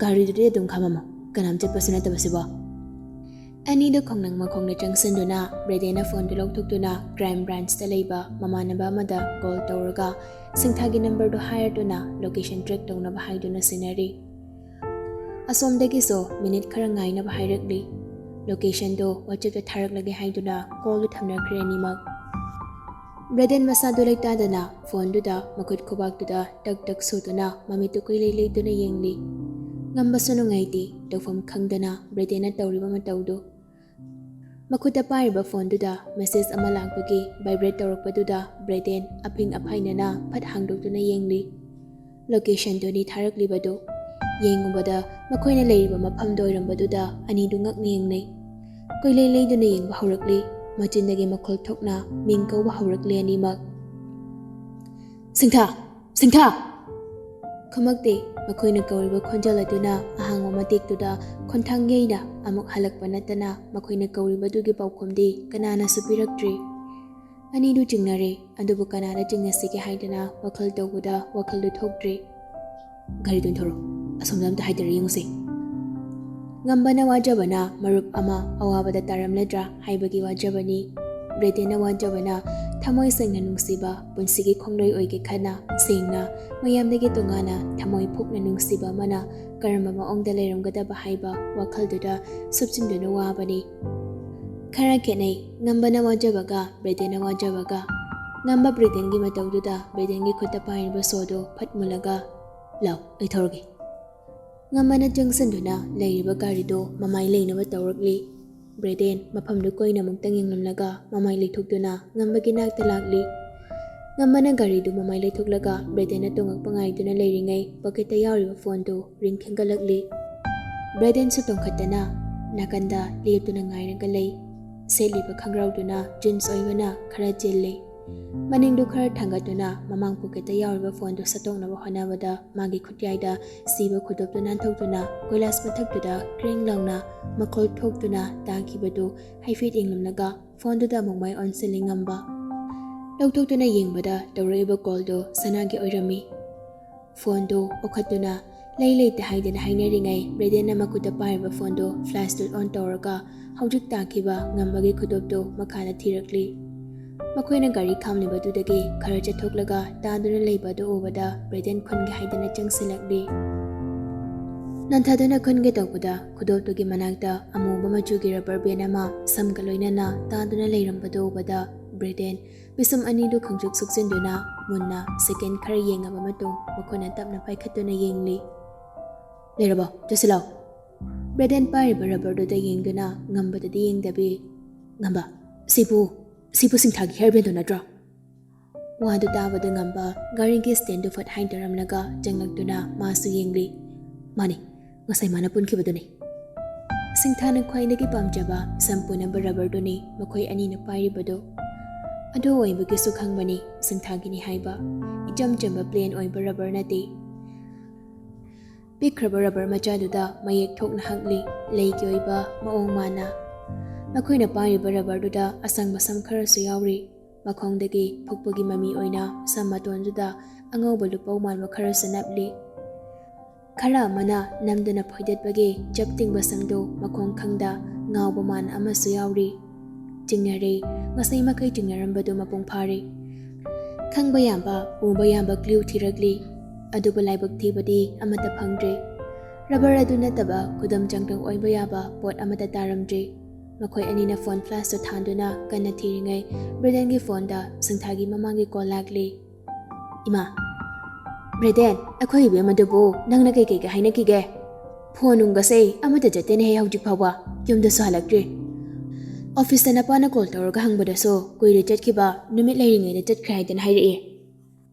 ꯒꯥꯔꯤꯗꯨꯗꯤ ꯑꯗꯨꯝ ꯈꯥꯝꯃꯝꯃꯣ, ꯀꯅꯥꯝ ꯆꯠꯄꯁꯨ ꯅꯠꯇꯕꯁꯤꯕꯣ꯫" ꯑꯅꯤꯗꯨ ꯈꯣꯡꯅꯪ ꯃꯈꯣꯡꯗ ꯆꯪꯁꯤꯟꯗꯨꯅ ꯕ꯭ꯔꯦꯗꯦꯟꯅ ꯐꯣꯟꯗꯨ ꯂꯧꯊꯣꯛꯇꯨꯅ ꯀ꯭ꯔꯥꯏꯝ ꯕ꯭ꯔꯥꯟꯁꯇ ꯂꯩꯕ ꯃꯃꯥꯟꯅꯕ ꯑꯃꯗ ꯀꯣꯜ ꯇꯧꯔꯒ ꯁꯤꯡꯊꯥꯒꯤ ꯅꯝꯕꯔꯗꯨ ꯍꯥꯏꯔꯗꯨꯅ ꯂꯣꯀꯦꯁꯟ ꯇ꯭ꯔꯦꯛ ꯇꯧꯅꯕ ꯍꯥꯏꯗꯨꯅ ꯁꯤꯟꯅꯔꯤ꯫ ꯑꯁꯣꯝꯗꯒꯤꯁꯨ ꯃꯤꯅꯤꯠ ꯈꯔ ꯉꯥꯏꯅꯕ ꯍꯥꯏꯔꯛꯂꯤ꯫ ꯂꯣꯀꯦꯁꯟꯗꯣ ꯋꯥꯆꯦꯞꯇ ꯊꯥꯔꯛꯂꯒꯦ ꯍꯥꯏꯗꯨꯅ ꯀꯣꯜꯗꯨ ꯊꯝꯅꯈ꯭ꯔꯦ ꯑꯅꯤꯃꯛ꯫ ꯕ꯭ꯔꯦꯗꯦꯟ ꯃꯁꯥꯗꯨ ꯂꯩꯇꯥꯗꯅ ꯐꯣꯟꯗꯨꯗ ꯃꯈꯨꯠ ꯈꯨꯕꯥꯛꯇꯨꯗ ꯇꯛ ꯇꯛ ꯁꯨꯗꯨꯅ ꯃꯃꯤꯠꯇꯨ ꯀꯨꯏꯂꯩ ꯂꯩꯗꯨꯅ ꯌꯦꯡꯂꯤ꯫ ꯉꯝꯕꯁꯨ ꯅꯨꯡꯉꯥꯏꯇꯦ ꯇꯧꯐꯝ ꯈꯪꯗꯅ ꯕ꯭ꯔꯦꯗꯦꯟꯅ ꯇꯧꯔꯤꯕ ꯃꯇꯧꯗꯨ꯫ ꯃꯈꯨꯠꯇ ꯄꯥꯏꯔꯤꯕ ꯐꯣꯟꯗꯨꯗ ꯃꯦꯁꯦꯖ ꯑꯃ ꯂꯥꯛꯄꯒꯤ ꯚꯥꯏꯕ꯭ꯔꯦꯠ ꯇꯧꯔꯛꯄꯗꯨꯗ ꯕ꯭ꯔꯦꯗꯦꯟ ꯑꯐꯤꯡ ꯑꯐꯥꯏꯅꯅ ꯐꯠ ꯍꯥꯡꯗꯣꯛꯇꯨꯅ ꯌꯦꯡꯂꯤ꯫ ꯂꯣꯀꯦꯁꯟꯗꯨꯅꯤ ꯊꯥꯔꯛꯂꯤꯕꯗꯨ꯫ ꯌꯦꯡꯉꯨꯕꯗ ꯃꯈꯣꯏꯅ ꯂꯩꯔꯤꯕ ꯃꯐꯝꯗ ꯑꯣꯏꯔꯝꯕꯗꯨꯗ ꯑꯅꯤꯗꯨ ꯉꯛꯅ ꯌꯦꯡꯅꯩ꯫ ꯀꯨꯏꯂꯩ ꯂꯩꯗꯨꯅ ꯌꯦꯡꯕ ꯍꯧꯔꯛꯂꯤ꯫ ꯃꯆꯤꯟꯗꯒꯤ ꯃꯈꯣꯜ ꯊꯣꯛꯅ ꯃꯤꯡ ꯀꯧꯕ ꯍꯧꯔꯛꯂꯤ ꯑꯅꯤꯃꯛ꯫ "ꯁꯤꯡꯊꯥ! ꯁꯤꯡꯊꯥ!" ꯈꯨꯝꯃꯛꯇꯦ꯫ ꯃꯈꯣꯏꯅ ꯀꯧꯔꯤꯕ ꯈꯣꯟꯖꯦꯜ ꯑꯗꯨꯅ ꯑꯍꯥꯡꯕ ꯃꯇꯦꯛꯇꯨꯗ ꯈꯣꯟꯊꯥꯡ ꯌꯩꯅ ꯑꯃꯨꯛ ꯍꯜꯂꯛꯄ ꯅꯠꯇꯅ ꯃꯈꯣꯏꯅ ꯀꯧꯔꯤꯕꯗꯨꯒꯤ ꯄꯥꯎꯈꯨꯝꯗꯤ ꯀꯅꯥꯅꯁꯨ ꯄꯤꯔꯛꯇ꯭ꯔꯤ꯫ ꯑꯅꯤꯗꯨ ꯆꯤꯡꯅꯔꯦ, ꯑꯗꯨꯕꯨ ꯀꯅꯥꯗ ꯆꯤꯡꯅꯁꯤꯒꯦ ꯍꯥꯏꯗꯅ ꯋꯥꯈꯜ ꯇꯧꯕꯗ ꯋꯥꯈꯜꯗꯨ ꯊꯣꯛꯇ꯭ꯔꯦ꯫ "ꯒꯥꯔꯤꯗꯨ ꯊꯧꯔꯣ, ꯑꯁꯣꯝꯗ ꯑꯝꯇ ꯍꯥꯏꯗꯔ ꯌꯦꯡꯉꯨꯁꯦ꯫" ꯉꯝꯕꯅ ꯋꯥꯖꯕꯅ ꯃꯔꯨꯞ ꯑꯃ ꯑꯋꯥꯕꯗ ꯇꯥꯔꯝꯂꯗ꯭ꯔꯥ ꯍꯥꯏꯕꯒꯤ ꯋꯥꯖꯕꯅꯤ꯫ ꯕ꯭ꯔꯦꯗꯦꯟꯅ ꯋꯥꯖꯕꯅ ꯊꯃꯣꯏ ꯁꯦꯡꯅ ꯅꯨꯡꯁꯤꯕ, ꯄꯨꯟꯁꯤꯒꯤ ꯈꯣꯡꯂꯣꯏ ꯑꯣꯏꯒꯦ ꯈꯟꯅ ꯁꯦꯡꯅ, ꯃꯌꯥꯝꯗꯒꯤ ꯇꯣꯉꯥꯟꯅ ꯊꯃꯣꯏ ꯐꯨꯛꯅ ꯅꯨꯡꯁꯤꯕ ꯑꯃꯅ ꯀꯔꯝꯕ ꯃꯑꯣꯡꯗ ꯂꯩꯔꯝꯒꯗꯕ ꯍꯥꯏꯕ ꯋꯥꯈꯜꯗꯨꯗ ꯁꯨꯞꯆꯤꯟꯗꯨꯅ ꯋꯥꯕꯅꯤ꯫ ꯈꯔ ꯈꯦꯠꯅꯩ ꯉꯝꯕꯅ ꯋꯥꯖꯕꯒ ꯕ꯭ꯔꯦꯗꯦꯟꯅ ꯋꯥꯖꯕꯒ꯫ ꯉꯝꯕ ꯕ꯭ꯔꯦꯗꯦꯟꯒꯤ ꯃꯇꯧꯗꯨꯗ ꯕ꯭ꯔꯦꯗꯦꯟꯒꯤ ꯈꯨꯠꯇ ꯄꯥꯏꯔꯤꯕ ꯁꯣꯗꯨ ꯐꯠ ꯃꯨꯜꯂꯒ, "ꯂꯥꯎ, ꯑꯩ ꯊꯧꯔꯒꯦ꯫" ꯉꯝꯕꯅ ꯆꯪꯁꯤꯟꯗꯨꯅ ꯂꯩꯔꯤꯕ ꯒꯥꯔꯤꯗꯨ ꯃꯃꯥꯏ ꯂꯩꯅꯕ ꯇꯧꯔꯛꯂꯤ꯫ ꯕ꯭ꯔꯦꯗꯦꯟ ꯃꯐꯝꯗꯨ ꯀꯣꯏꯅ ꯑꯃꯨꯛꯇꯪ ꯌꯦꯡꯂꯝꯂꯒ ꯃꯃꯥꯏ ꯂꯩꯊꯣꯛꯇꯨꯅ ꯉꯝꯕꯒꯤ ꯅꯥꯛꯇ ꯂꯥꯛꯂꯤ꯫ ꯉꯝꯕꯅ ꯒꯥꯔꯤꯗꯨ ꯃꯃꯥꯏ ꯂꯩꯊꯣꯛꯂꯒ ꯕ꯭ꯔꯦꯗꯦꯟꯅ ꯇꯣꯡꯉꯛꯄ ꯉꯥꯏꯗꯨꯅ ꯂꯩꯔꯤꯉꯩ ꯄꯣꯀꯦꯠꯇ ꯌꯥꯎꯔꯤꯕ ꯐꯣꯟꯗꯨ ꯔꯤꯡ ꯈꯤꯟꯒꯠꯂꯛꯂꯤ꯫ ꯕ꯭ꯔꯦꯗꯦꯟꯁꯨ ꯇꯣꯡꯈꯠꯇꯅ ꯅꯥꯀꯟꯗ ꯂꯦꯞꯇꯨꯅ ꯉꯥꯏꯔꯒ ꯂꯩ꯫ ꯁꯦꯠꯂꯤꯕ ꯈꯪꯒ꯭ꯔꯥꯎꯗꯨꯅ ꯖꯤꯟꯁ ꯑꯣꯏꯕꯅ ꯈꯔ ꯆꯤꯜꯂꯤ꯫ ꯃꯅꯤꯡꯗꯨ ꯈꯔ ꯊꯥꯡꯒꯠꯇꯨꯅ ꯃꯃꯥꯡ ꯄꯣꯀꯦꯠꯇ ꯌꯥꯎꯔꯤꯕ ꯐꯣꯟꯗꯨ ꯁꯠꯇꯣꯛꯅꯕ ꯍꯣꯠꯅꯕꯗ ꯃꯥꯒꯤ ꯈꯨꯠꯌꯥꯏꯗ ꯁꯤꯕ ꯈꯨꯗꯣꯞꯇꯨ ꯅꯥꯟꯊꯣꯛꯇꯨꯅ ꯀꯣꯏꯂꯥꯁ ꯃꯊꯛꯇꯨꯗ ꯀ꯭ꯔꯦꯡ ꯂꯥꯎꯅ ꯃꯈꯣꯜ ꯊꯣꯛꯇꯨꯅ ꯇꯥꯈꯤꯕꯗꯨ ꯍꯥꯏꯐꯦꯠ ꯌꯦꯡꯂꯝꯂꯒ ꯐꯣꯟꯗꯨꯗ ꯑꯃꯨꯛ ꯃꯥꯏ ꯑꯣꯟꯁꯤꯜꯂꯤ ꯉꯝꯕ꯫ ꯂꯧꯊꯣꯛꯇꯨꯅ ꯌꯦꯡꯕꯗ ꯇꯧꯔꯛꯏꯕ ꯀꯣꯜꯗꯨ ꯁꯅꯥꯒꯤ ꯑꯣꯏꯔꯝꯃꯤ꯫ ꯐꯣꯟꯗꯨ ꯑꯣꯈꯠꯇꯨꯅ ꯂꯩ ꯂꯩꯇꯦ ꯍꯥꯏꯗꯅ ꯍꯥꯏꯅꯔꯤꯉꯩ, ꯕ꯭ꯔꯦꯗꯦꯟꯅ ꯃꯈꯨꯠꯇ ꯄꯥꯏꯔꯤꯕ ꯐꯣꯟꯗꯨ ꯐ꯭ꯂꯥꯁꯇꯨ ꯑꯣꯟ ꯇꯧꯔꯒ ꯍꯧꯖꯤꯛ ꯇꯥꯈꯤꯕ ꯉꯝꯕꯒꯤ ꯈꯨꯗꯣꯞꯇꯨ ꯃꯈꯥꯗ ꯊꯤꯔꯛꯂꯤ꯫ ꯃꯈꯣꯏꯅ ꯒꯥꯔꯤ ꯈꯥꯝꯂꯤꯕꯗꯨꯗꯒꯤ ꯈꯔ ꯆꯠꯊꯣꯛꯂꯒ ꯇꯥꯗꯨꯅ ꯂꯩꯕ ꯑꯗꯨ ꯎꯕꯗ ꯕ꯭ꯔꯦꯗꯦꯟ ꯈꯨꯟꯒꯦ ꯍꯥꯏꯗꯅ ꯆꯪꯁꯤꯜꯂꯛꯂꯤ꯫ ꯅꯟꯊꯗꯨꯅ ꯈꯨꯟꯒꯦ ꯇꯧꯕꯗ ꯈꯨꯗꯣꯞꯇꯨꯒꯤ ꯃꯅꯥꯛꯇ ꯑꯃꯨꯕ ꯃꯆꯨꯒꯤ ꯔꯕꯔ ꯕꯦꯟ ꯑꯃ ꯁꯝꯒ ꯂꯣꯏꯅꯅ ꯇꯥꯗꯨꯅ ꯂꯩꯔꯝꯕꯗꯨ ꯎꯕꯗ ꯕ꯭ꯔꯦꯗꯦꯟ ꯄꯤꯁꯨꯝ ꯑꯅꯤꯗꯨ ꯈꯣꯡꯆꯨꯞ ꯁꯨꯞꯆꯤꯟꯗꯨꯅ ꯃꯨꯟꯅ ꯁꯦꯀꯦꯟ ꯈꯔ ꯌꯦꯡꯉꯕ ꯃꯇꯨꯡ ꯃꯈꯨꯠꯅ ꯇꯞꯅ ꯄꯥꯏꯈꯠꯇꯨꯅ ꯌꯦꯡꯂꯤ꯫ "ꯂꯩꯔꯕꯣ? ꯆꯠꯁꯤꯜꯂꯣ꯫" ꯕ꯭ꯔꯦꯗꯦꯟ ꯄꯥꯏꯔꯤꯕ ꯔꯕꯔꯗꯨꯗ ꯌꯦꯡꯗꯨꯅ ꯉꯝꯕꯗꯗꯤ ꯌꯦꯡꯗꯕꯤ, "ꯉꯝꯕ, ꯁꯤꯕꯨ, ꯁꯤꯕꯨ ꯁꯤꯡꯊꯥꯒꯤ ꯍꯤꯌꯔ ꯕꯦꯟꯗꯣ ꯅꯠꯇ꯭ꯔꯣ?" ꯋꯥꯗꯨ ꯇꯥꯕꯗ ꯉꯝꯕ ꯒꯥꯔꯤꯒꯤ ꯁ꯭ꯇꯦꯟꯗꯨ ꯐꯠ ꯍꯥꯏꯗꯔꯝꯂꯒ ꯆꯪꯂꯛꯇꯨꯅ ꯃꯥꯁꯨ ꯌꯦꯡꯂꯤ꯫ "ꯃꯥꯅꯤ, ꯉꯁꯥꯏ ꯃꯥꯅ ꯄꯨꯟꯈꯤꯕꯗꯨꯅꯤ꯫" ꯁꯤꯡꯊꯥꯅ ꯈ꯭ꯋꯥꯏꯗꯒꯤ ꯄꯥꯝꯖꯕ ꯁꯝ ꯄꯨꯅꯕ ꯔꯕꯔꯗꯨꯅꯤ ꯃꯈꯣꯏ ꯑꯅꯤꯅ ꯄꯥꯏꯔꯤꯕꯗꯨ꯫ ꯑꯗꯨ ꯑꯣꯏꯕꯒꯤꯁꯨ ꯈꯪꯕꯅꯤ ꯁꯤꯡꯊꯥꯒꯤꯅꯤ ꯍꯥꯏꯕ꯫ ꯏꯆꯝ ꯆꯝꯕ ꯄ꯭ꯂꯦꯟ ꯑꯣꯏꯕ ꯔꯕꯔ ꯅꯠꯇꯦ꯫ ꯄꯤꯛꯈ꯭ꯔꯕ ꯔꯕꯔ ꯃꯆꯥꯗꯨꯗ ꯃꯌꯦꯛ ꯊꯣꯛꯅ ꯍꯛꯂꯤ, ꯂꯩꯒꯤ ꯑꯣꯏꯕ ꯃꯑꯣꯡ ꯃꯥꯟꯅ꯫ ꯃꯈꯣꯏꯅ ꯄꯥꯏꯔꯤꯕ ꯔꯕꯔꯗꯨꯗ ꯑꯁꯪꯕ ꯁꯝ ꯈꯔꯁꯨ ꯌꯥꯎꯔꯤ꯫ ꯃꯈꯣꯡꯗꯒꯤ ꯐꯨꯛꯄꯒꯤ ꯃꯃꯤ ꯑꯣꯏꯅ ꯁꯝ ꯃꯇꯣꯟꯗꯨꯗ ꯑꯉꯧꯕ ꯂꯨꯄꯧ ꯃꯥꯟꯕ ꯈꯔꯁꯨ ꯅꯞꯂꯤ꯫ ꯈꯔ ꯑꯃꯅ ꯅꯝꯗꯨꯅ ꯐꯣꯏꯗꯠꯄꯒꯤ ꯆꯞ ꯇꯤꯡꯕ ꯁꯝꯗꯨ ꯃꯈꯣꯡ ꯈꯪꯗ ꯉꯥꯎꯕ ꯃꯥꯟ ꯑꯃꯁꯨ ꯌꯥꯎꯔꯤ꯫ ꯆꯤꯡꯅꯔꯦ, ꯉꯁꯥꯏ ꯃꯈꯩ ꯆꯤꯡꯅꯔꯝꯕꯗꯨ ꯃꯄꯨꯡ ꯐꯥꯔꯦ꯫ ꯈꯪꯕ ꯌꯥꯕ, ꯎꯕ ꯌꯥꯕ ꯀ꯭ꯂ꯭ꯌꯨ ꯊꯤꯔꯛꯂꯤ, ꯑꯗꯨꯕꯨ ꯂꯥꯏꯕꯛ ꯊꯤꯕꯗꯤ ꯑꯃꯠꯇ ꯐꯪꯗ꯭ꯔꯦ꯫ ꯔꯕꯔ ꯑꯗꯨ ꯅꯠꯇꯕ ꯈꯨꯗꯝ ꯆꯥꯡꯗꯝ ꯑꯣꯏꯕ ꯌꯥꯕ ꯄꯣꯠ ꯑꯃꯠꯇ ꯇꯥꯔꯝꯗ꯭ꯔꯦ꯫ ꯃꯈꯣꯏ ꯑꯅꯤꯅ ꯐꯣꯟ ꯐ꯭ꯂꯥꯁꯇꯨ ꯊꯥꯟꯗꯨꯅ ꯀꯟꯅ ꯊꯤꯔꯤꯉꯩ, ꯕ꯭ꯔꯦꯗꯟꯒꯤ ꯐꯣꯟꯗ ꯁꯤꯡꯊꯥꯒꯤ ꯃꯃꯥꯡꯒꯤ ꯀꯣꯜ ꯂꯥꯛꯂꯤ꯫ "ꯏꯃꯥ, ꯕ꯭ꯔꯦꯗꯦꯟ, ꯑꯩꯈꯣꯏ ꯏꯕꯦꯝ ꯑꯗꯨꯕꯨ ꯅꯪꯅ ꯀꯩꯀꯩꯒ ꯍꯥꯏꯅꯈꯤꯒꯦ? ꯐꯣꯟ ꯅꯨꯡꯒꯁꯦ ꯑꯃꯠꯇ ꯆꯠꯇꯦꯅꯦꯍꯦ ꯍꯧꯖꯤꯛ ꯐꯥꯎꯕ, ꯌꯨꯝꯗꯁꯨ ꯍꯜꯂꯛꯇ꯭ꯔꯤ꯫ ꯑꯣꯐꯤꯁꯇ ꯅꯄꯥꯅ ꯀꯣꯜ ꯇꯧꯔꯒ ꯍꯪꯕꯗꯁꯨ ꯀꯨꯏꯔꯦ ꯆꯠꯈꯤꯕ, ꯅꯨꯃꯤꯠ ꯂꯩꯔꯤꯉꯩꯗ ꯆꯠꯈ꯭ꯔꯦ ꯍꯥꯏꯗꯅ ꯍꯥꯏꯔꯛꯑꯦ꯫"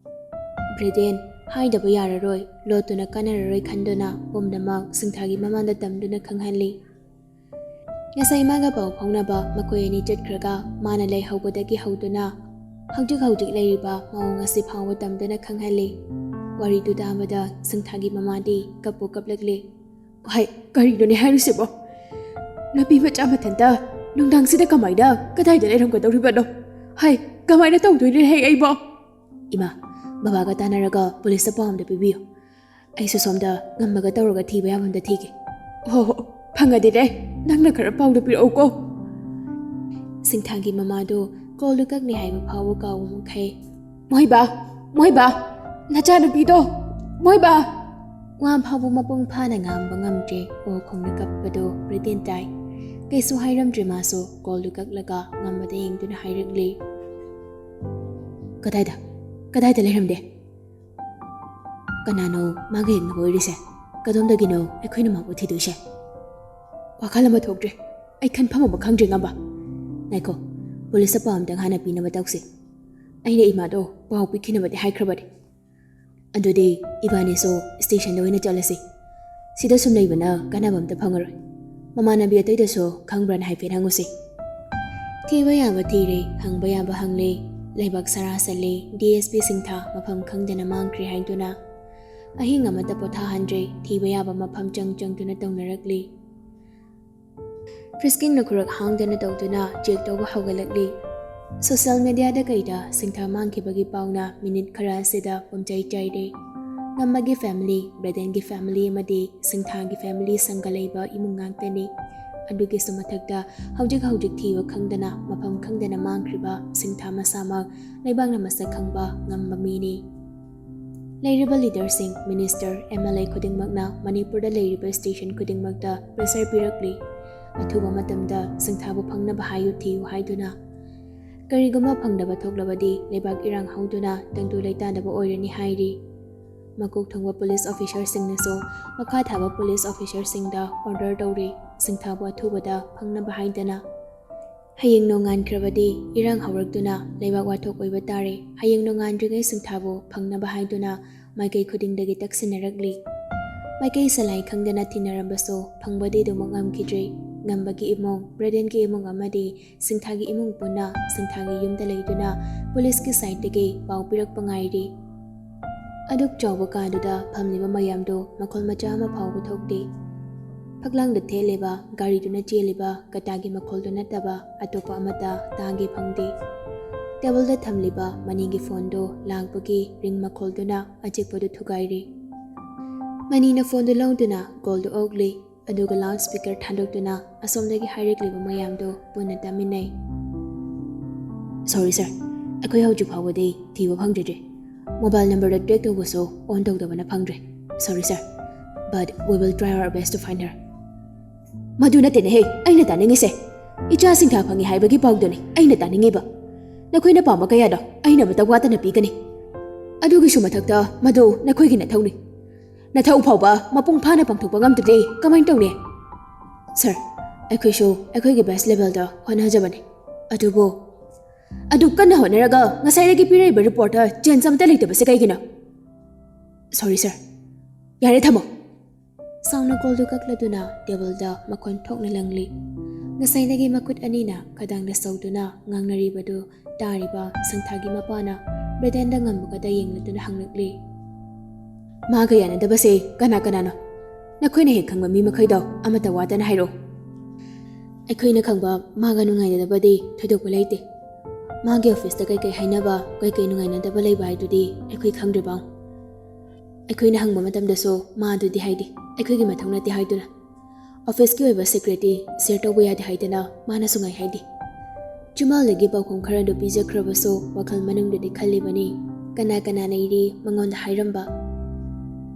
ꯕ꯭ꯔꯦꯗꯦꯟ ꯍꯥꯏꯗꯕ ꯌꯥꯔꯔꯣꯏ, ꯂꯣꯠꯇꯨꯅ ꯀꯥꯟꯅꯔꯔꯣꯏ ꯈꯟꯗꯨꯅ ꯄꯨꯝꯅꯃꯛ ꯁꯤꯡꯊꯥꯒꯤ ꯃꯃꯥꯡꯗ ꯇꯝꯗꯨꯅ ꯈꯪꯍꯜꯂꯤ꯫ ꯉꯁꯥꯏ ꯃꯥꯒ ꯄꯥꯎ ꯐꯥꯎꯅꯕ ꯃꯈꯣꯏ ꯑꯅꯤ ꯆꯠꯈ꯭ꯔꯒ ꯃꯥꯅ ꯂꯩꯍꯧꯕꯗꯒꯤ ꯍꯧꯗꯨꯅ ꯍꯧꯖꯤꯛ ꯍꯧꯖꯤꯛ ꯂꯩꯔꯤꯕ ꯃꯑꯣꯡ ꯑꯁꯤ ꯐꯥꯎꯕ ꯇꯝꯗꯨꯅ ꯈꯪꯍꯜꯂꯤ꯫ ꯋꯥꯔꯤꯗꯨ ꯇꯥꯕꯗ ꯁꯤꯡꯊꯥꯒꯤ ꯃꯃꯥꯗꯤ ꯀꯞꯄꯨ ꯀꯞꯂꯛꯂꯤ꯫ "ꯍꯥꯏ, ꯀꯔꯤꯅꯣꯅꯦ ꯍꯥꯏꯔꯤꯁꯤꯕꯣ? ꯅꯨꯄꯤ ꯃꯆꯥ ꯃꯊꯟꯇ ꯅꯨꯡꯗꯥꯡꯁꯤꯗ ꯀꯃꯥꯏꯅ, ꯀꯗꯥꯏꯗ ꯂꯩꯔꯝꯒꯗꯧꯔꯤꯕꯅꯣ? ꯍꯥꯏ, ꯀꯃꯥꯏꯅ ꯇꯧꯗꯣꯏꯅꯣ ꯍꯦ ꯑꯩꯕꯣ?" "ꯏꯃꯥ, ꯕꯕꯥꯒ ꯇꯥꯟꯅꯔꯒ ꯄꯨꯂꯤꯁꯇ ꯄꯥꯎ ꯑꯝꯇ ꯄꯤꯕꯤꯌꯨ꯫" ꯑꯩꯁꯨ ꯁꯣꯝꯗ ꯉꯝꯃꯒ ꯇꯧꯔꯒ ꯊꯤꯕ ꯌꯥꯕ ꯑꯝꯗ ꯊꯤꯒꯦ꯫ ꯍꯣ ꯍꯣ, ꯐꯪꯉꯗꯤꯅꯦ, ꯅꯪꯅ ꯈꯔ ꯄꯥꯎꯗꯣ ꯄꯤꯔꯛꯎꯀꯣ꯫ ꯁꯤꯡꯊꯥꯒꯤ ꯃꯃꯥꯗꯣ ꯀꯣꯜꯗꯨ ꯀꯛꯅꯤ ꯍꯥꯏꯕ ꯐꯥꯎꯕ ꯀꯥꯎꯕ ꯃꯈꯩ, "ꯃꯣꯏꯕꯥ, ꯃꯣꯏꯕꯥ, ꯅꯆꯥꯅꯨꯄꯤꯗꯣ, ꯃꯣꯏꯕꯥ!" ꯋꯥ ꯐꯥꯎꯕ ꯃꯄꯨꯡ ꯐꯥꯅ ꯉꯥꯡꯕ ꯉꯝꯗ꯭ꯔꯦ꯫ ꯑꯣ ꯈꯣꯡꯅ ꯀꯞꯄꯗꯣ ꯕ꯭ꯔꯤꯇꯦꯟ ꯇꯥꯏ꯫ ꯀꯩꯁꯨ ꯍꯥꯏꯔꯝꯗ꯭ꯔꯦ ꯃꯥꯁꯨ꯫ ꯀꯣꯜꯗꯨ ꯀꯛꯂꯒ ꯉꯝꯕꯗ ꯌꯦꯡꯗꯨꯅ ꯍꯥꯏꯔꯛꯂꯤ, "ꯀꯗꯥꯏꯗ? ꯀꯗꯥꯏꯗ ꯂꯩꯔꯝꯗꯦ? ꯀꯅꯥꯅꯣ ꯃꯥꯒ ꯌꯦꯡꯅꯕ ꯑꯣꯏꯔꯤꯁꯦ? ꯀꯗꯣꯝꯗꯒꯤꯅꯣ ꯑꯩꯈꯣꯏꯅ ꯃꯥꯕꯨ ꯊꯤꯗꯣꯏꯁꯦ? ꯋꯥꯈꯜ ꯑꯃ ꯊꯣꯛꯇ꯭ꯔꯦ꯫ ꯑꯩ ꯈꯟꯐꯝ ꯑꯃ ꯈꯪꯗ꯭ꯔꯦ, ꯉꯝꯕ꯫ ꯉꯥꯏꯈꯣ, ꯄꯨꯂꯤꯁꯇ ꯄꯥꯎ ꯑꯝꯇꯪ ꯍꯥꯟꯅ ꯄꯤꯅꯕ ꯇꯧꯁꯤ꯫ ꯑꯩꯅ ꯏꯃꯥꯗꯣ ꯄꯥꯎ ꯄꯤꯈꯤꯅꯕꯗꯤ ꯍꯥꯏꯈ꯭ꯔꯕꯅꯤ꯫ ꯑꯗꯨꯗꯤ ꯏꯕꯥꯅꯤꯁꯨ ꯁ꯭ꯇꯦꯁꯟꯗ ꯑꯣꯏꯅ ꯆꯠꯂꯁꯤ꯫ ꯁꯤꯗ ꯁꯨꯝ ꯂꯩꯕꯅ ꯀꯥꯟꯅꯕ ꯑꯝꯇ ꯐꯪꯉꯔꯣꯏ꯫ ꯃꯃꯥꯟꯅꯕꯤ ꯑꯇꯩꯗꯁꯨ ꯈꯪꯕ꯭ꯔꯅ ꯍꯥꯏꯐꯦꯠ ꯍꯪꯉꯨꯁꯤ꯫" ꯊꯤꯕ ꯌꯥꯕ ꯊꯤꯔꯦ, ꯍꯪꯕ ꯌꯥꯕ ꯍꯪꯂꯦ꯫ ꯂꯩꯕꯥꯛ ꯁꯔꯥ ꯁꯠꯂꯦ꯫ ꯗꯤ ꯑꯦꯁ ꯄꯤ ꯁꯤꯡꯊꯥ ꯃꯐꯝ ꯈꯪꯗꯅ ꯃꯥꯡꯈ꯭ꯔꯦ ꯍꯥꯏꯗꯨꯅ꯫ ꯑꯍꯤꯡ ꯑꯃꯇ ꯄꯣꯊꯥꯍꯟꯗ꯭ꯔꯦ꯫ ꯊꯤꯕ ꯌꯥꯕ ꯃꯐꯝ ꯆꯪ ꯆꯪꯗꯨꯅ ꯇꯧꯅꯔꯛꯂꯤ꯫ ꯐ꯭ꯔꯤꯁꯀꯤꯡꯅ ꯈꯨꯔꯛ ꯍꯥꯡꯗꯅ ꯇꯧꯗꯨꯅ ꯆꯦꯛ ꯇꯧꯕ ꯍꯧꯒꯠꯂꯛꯂꯤ꯫ ꯁꯣꯁꯤꯌꯦꯜ ꯃꯦꯗꯤꯌꯥꯗ ꯀꯩꯗ ꯁꯤꯡꯊꯥ ꯃꯥꯡꯈꯤꯕꯒꯤ ꯄꯥꯎꯅ ꯃꯤꯅꯤꯠ ꯈꯔ ꯑꯁꯤꯗ ꯄꯨꯝꯆꯥꯏ ꯆꯥꯏꯔꯦ꯫ ꯉꯝꯕꯒꯤ ꯐꯦꯃꯤꯂꯤ, ꯕ꯭ꯔꯦꯗꯦꯟꯒꯤ ꯐꯦꯃꯤꯂꯤ ꯑꯃꯗꯤ ꯁꯤꯡꯊꯥꯒꯤ ꯐꯦꯃꯤꯂꯤ ꯁꯪꯒ ꯂꯩꯕ ꯏꯃꯨꯡ ꯉꯥꯛꯇꯅꯤ꯫ ꯑꯗꯨꯒꯤꯁꯨ ꯃꯊꯛꯇ ꯍꯧꯖꯤꯛ ꯍꯧꯖꯤꯛ ꯊꯤꯕ ꯈꯪꯗꯅ ꯃꯐꯝ ꯈꯪꯗꯅ ꯃꯥꯡꯈ꯭ꯔꯤꯕ ꯁꯤꯡꯊꯥ ꯃꯁꯥꯃꯛ ꯂꯩꯕꯥꯛꯅ ꯃꯁꯛ ꯈꯪꯕ ꯉꯝꯕ ꯃꯤꯅꯤ꯫ ꯂꯩꯔꯤꯕ ꯂꯤꯗꯔꯁꯤꯡ, ꯃꯤꯅꯤꯁꯇꯔ, ꯑꯦꯝ ꯑꯦꯜ ꯑꯦ ꯈꯨꯗꯤꯡꯃꯛꯅ ꯃꯅꯤꯄꯨꯔꯗ ꯂꯩꯔꯤꯕ ꯁ꯭ꯇꯦꯁꯟ ꯈꯨꯗꯤꯡꯃꯛꯇ ꯄ꯭ꯔꯦꯁꯔ ꯄꯤꯔꯛꯂꯤ꯫ ꯑꯊꯨꯕ ꯃꯇꯝꯗ ꯁꯤꯡꯊꯥꯕꯨ ꯐꯪꯅꯕ ꯍꯥꯏꯌꯨ, ꯊꯤꯌꯨ ꯍꯥꯏꯗꯨꯅ꯫ ꯀꯔꯤꯒꯨꯝꯕ ꯐꯪꯗꯕ ꯊꯣꯛꯂꯕꯗꯤ ꯂꯩꯕꯥꯛ ꯏꯔꯥꯡ ꯍꯧꯗꯨꯅ ꯇꯪꯗꯨ ꯂꯩꯇꯥꯗꯕ ꯑꯣꯏꯔꯅꯤ ꯍꯥꯏꯔꯤ꯫ ꯃꯀꯣꯛ ꯊꯣꯡꯕ ꯄꯨꯂꯤꯁ ꯑꯣꯐꯤꯁꯔꯁꯤꯡꯅꯁꯨ ꯃꯈꯥ ꯊꯥꯕ ꯄꯨꯂꯤꯁ ꯑꯣꯐꯤꯁꯔꯁꯤꯡꯗ ꯑꯣꯔꯗꯔ ꯇꯧꯔꯤ, ꯁꯤꯡꯊꯥꯕꯨ ꯑꯊꯨꯕꯗ ꯐꯪꯅꯕ ꯍꯥꯏꯗꯅ꯫ ꯍꯌꯦꯡ ꯅꯣꯡꯉꯥꯟꯈ꯭ꯔꯕꯗꯤ ꯏꯔꯥꯡ ꯍꯧꯔꯛꯇꯨꯅ ꯂꯩꯕꯥꯛ ꯋꯥꯊꯣꯛ ꯑꯣꯏꯕ ꯇꯥꯔꯦ꯫ ꯍꯌꯦꯡ ꯅꯣꯡꯉꯥꯟꯗ꯭ꯔꯤꯉꯩ ꯁꯤꯡꯊꯥꯕꯨ ꯐꯪꯅꯕ ꯍꯥꯏꯗꯨꯅ ꯃꯥꯏꯀꯩ ꯈꯨꯗꯤꯡꯗꯒꯤ ꯇꯛꯁꯤꯟꯅꯔꯛꯂꯤ꯫ ꯃꯥꯏꯀꯩ ꯁꯂꯥꯏ ꯈꯪꯗꯅ ꯊꯤꯅꯔꯝꯕꯁꯨ ꯐꯪꯕꯗꯤ ꯑꯗꯨꯃꯛ ꯉꯝꯈꯤꯗ꯭ꯔꯦ꯫ ꯉꯝꯕꯒꯤ ꯏꯃꯨꯡ, ꯕ꯭ꯔꯦꯗꯦꯟꯒꯤ ꯏꯃꯨꯡ ꯑꯃꯗꯤ ꯁꯤꯡꯊꯥꯒꯤ ꯏꯃꯨꯡ ꯄꯨꯟꯅ ꯁꯤꯡꯊꯥꯒꯤ ꯌꯨꯝꯗ ꯂꯩꯗꯨꯅ ꯄꯨꯂꯤꯁꯀꯤ ꯁꯥꯏꯠꯇꯒꯤ ꯄꯥꯎ ꯄꯤꯔꯛꯄ ꯉꯥꯏꯔꯤ꯫ ꯑꯗꯨꯛ ꯆꯥꯎꯕ ꯀꯥꯗꯨꯗ ꯐꯝꯂꯤꯕ ꯃꯌꯥꯝꯗꯨ ꯃꯈꯣꯜ ꯃꯆꯥ ꯑꯃ ꯐꯥꯎꯕ ꯊꯣꯛꯇꯦ꯫ ꯐꯛꯂꯥꯡꯗ ꯊꯦꯠꯂꯤꯕ, ꯒꯥꯔꯤꯗꯨꯅ ꯆꯦꯜꯂꯤꯕ ꯀꯇꯥꯒꯤ ꯃꯈꯣꯜꯗꯨ ꯅꯠꯇꯕ ꯑꯇꯣꯞꯄ ꯑꯃꯠꯇ ꯇꯥꯒꯦ ꯐꯪꯗꯦ꯫ ꯇꯦꯕꯜꯗ ꯊꯝꯂꯤꯕ ꯃꯅꯤꯒꯤ ꯐꯣꯟꯗꯨ ꯂꯥꯛꯄꯒꯤ ꯔꯤꯡ ꯃꯈꯣꯜꯗꯨꯅ ꯑꯆꯤꯛꯄꯗꯨ ꯊꯨꯒꯥꯏꯔꯤ꯫ ꯃꯅꯤꯅ ꯐꯣꯟꯗꯨ ꯂꯧꯗꯨꯅ ꯀꯣꯜꯗꯨ ꯑꯣꯛꯂꯤ, ꯑꯗꯨꯒ ꯂꯥꯎꯗ ꯁ꯭ꯄꯤꯀꯔ ꯊꯥꯗꯣꯛꯇꯨꯅ ꯑꯁꯣꯝꯗꯒꯤ ꯍꯥꯏꯔꯛꯂꯤꯕ ꯃꯌꯥꯝꯗꯨ ꯄꯨꯟꯅ ꯇꯥꯃꯤꯟꯅꯩ꯫ "ꯁꯣꯔꯤ ꯁꯥꯔ, ꯑꯩꯈꯣꯏ ꯍꯧꯖꯤꯛ ꯐꯥꯎꯕꯗꯤ ꯊꯤꯕ ꯐꯪꯗ꯭ꯔꯤꯗ꯭ꯔꯤ꯫ ꯃꯣꯕꯥꯏꯜ ꯅꯝꯕꯔꯗ ꯇ꯭ꯔꯦꯛ ꯇꯧꯕꯁꯨ ꯑꯣꯟ ꯇꯧꯗꯕꯅ ꯐꯪꯗ꯭ꯔꯦ꯫ Sorry sir, but we will try our best to find her." "ꯃꯗꯨ ꯅꯠꯇꯦꯅꯦꯍꯦ ꯑꯩꯅ ꯇꯥꯅꯤꯡꯉꯤꯁꯦ꯫ ꯏꯆꯥꯁꯤꯡ ꯊꯥ ꯐꯪꯉꯤ ꯍꯥꯏꯕꯒꯤ ꯄꯥꯎꯗꯨꯅꯤ ꯑꯩꯅ ꯇꯥꯅꯤꯡꯉꯤꯕ꯫ ꯅꯈꯣꯏꯅ ꯄꯥꯝꯕ ꯀꯌꯥꯗꯣ ꯑꯩꯅ ꯑꯃꯇ ꯋꯥꯠꯇꯅ ꯄꯤꯒꯅꯤ꯫ ꯑꯗꯨꯒꯤꯁꯨ ꯃꯊꯛꯇ ꯃꯗꯨ ꯅꯈꯣꯏꯒꯤ ꯅꯊꯧꯅꯤ꯫ ꯅꯊꯧ ꯐꯥꯎꯕ ꯃꯄꯨꯡ ꯐꯥꯅ ꯄꯥꯡꯊꯣꯛꯄ ꯉꯝꯗ꯭ꯔꯗꯤ ꯀꯃꯥꯏꯅ ꯇꯧꯅꯤ?" "ꯁꯥꯔ, ꯑꯩꯈꯣꯏꯁꯨ ꯑꯩꯈꯣꯏꯒꯤ ꯕꯦꯁ ꯂꯦꯚꯦꯜꯗ ꯍꯣꯠꯅꯖꯕꯅꯤ꯫ ꯑꯗꯨꯕꯨ ꯑꯗꯨ ꯀꯟꯅ ꯍꯣꯠꯅꯔꯒ ꯉꯁꯥꯏꯗꯒꯤ ꯄꯤꯔꯛꯏꯕ ꯔꯤꯄꯣꯔꯠꯇ ꯆꯦꯟꯖ ꯑꯃꯠꯇ ꯂꯩꯇꯕꯁꯦ ꯀꯩꯒꯤꯅꯣ?" "ꯁꯣꯔꯤ ꯁꯥꯔ, ꯌꯥꯔꯦ ꯊꯝꯃꯣ!" ꯁꯥꯎꯅ ꯀꯣꯜꯗꯨ ꯀꯛꯂꯗꯨꯅ ꯇꯦꯕꯜꯗ ꯃꯈꯣꯟ ꯊꯣꯛꯅ ꯂꯪꯂꯤ꯫ ꯉꯁꯥꯏꯗꯒꯤ ꯃꯈꯨꯠ ꯑꯅꯤꯅ ꯈꯗꯥꯡꯗ ꯁꯧꯗꯨꯅ ꯉꯥꯡꯅꯔꯤꯕꯗꯨ ꯇꯥꯔꯤꯕ ꯁꯪꯊꯥꯒꯤ ꯃꯄꯥꯅ ꯕ꯭ꯔꯦꯗꯦꯟꯗ ꯉꯝꯕꯒꯗ ꯌꯦꯡꯂꯗꯨꯅ ꯍꯪꯂꯛꯂꯤ꯫ "ꯃꯥꯒ ꯌꯥꯅꯗꯕꯁꯦ ꯀꯅꯥ ꯀꯅꯥꯅꯣ? ꯅꯈꯣꯏꯅ ꯍꯦꯛ ꯈꯪꯕ ꯃꯤ ꯃꯈꯩꯗꯣ ꯑꯃꯠꯇ ꯋꯥꯠꯇꯅ ꯍꯥꯏꯔꯛꯎ꯫" "ꯑꯩꯈꯣꯏꯅ ꯈꯪꯕ ꯃꯥꯒ ꯅꯨꯡꯉꯥꯏꯅꯗꯕꯗꯤ ꯊꯣꯏꯗꯣꯛꯄ ꯂꯩꯇꯦ꯫ ꯃꯥꯒꯤ ꯑꯣꯐꯤꯁꯇ ꯀꯩꯀꯩ ꯍꯥꯏꯅꯕ, ꯀꯩꯀꯩ ꯅꯨꯡꯉꯥꯏꯅꯗꯕ ꯂꯩꯕ ꯍꯥꯏꯗꯨꯗꯤ ꯑꯩꯈꯣꯏ ꯈꯪꯗ꯭ꯔꯤꯕ꯫ ꯑꯩꯈꯣꯏꯅ ꯍꯪꯕ ꯃꯇꯝꯗꯁꯨ ꯃꯥ ꯑꯗꯨꯗꯤ ꯍꯥꯏꯗꯦ, ꯑꯩꯈꯣꯏꯒꯤ ꯃꯊꯧ ꯅꯠꯇꯦ ꯍꯥꯏꯗꯨꯅ꯫ ꯑꯣꯐꯤꯁꯀꯤ ꯑꯣꯏꯕ ꯁꯤꯀ꯭ꯔꯦꯠꯇꯤ ꯁꯤꯌꯔ ꯇꯧꯕ ꯌꯥꯗꯦ ꯍꯥꯏꯗꯅ ꯃꯥꯅꯁꯨ ꯉꯥꯏ ꯍꯥꯏꯗꯦ꯫ ꯆꯤꯝꯕꯥꯜꯗꯒꯤ ꯄꯥꯎꯈꯨꯝ ꯈꯔꯗꯨ ꯄꯤꯖꯈ꯭ꯔꯕꯁꯨ ꯋꯥꯈꯜ ꯃꯅꯨꯡꯗꯗꯤ ꯈꯜꯂꯤꯕꯅꯤ, ꯀꯅꯥ ꯀꯅꯥꯅ ꯏꯔꯤ ꯃꯉꯣꯟꯗ ꯍꯥꯏꯔꯝꯕ?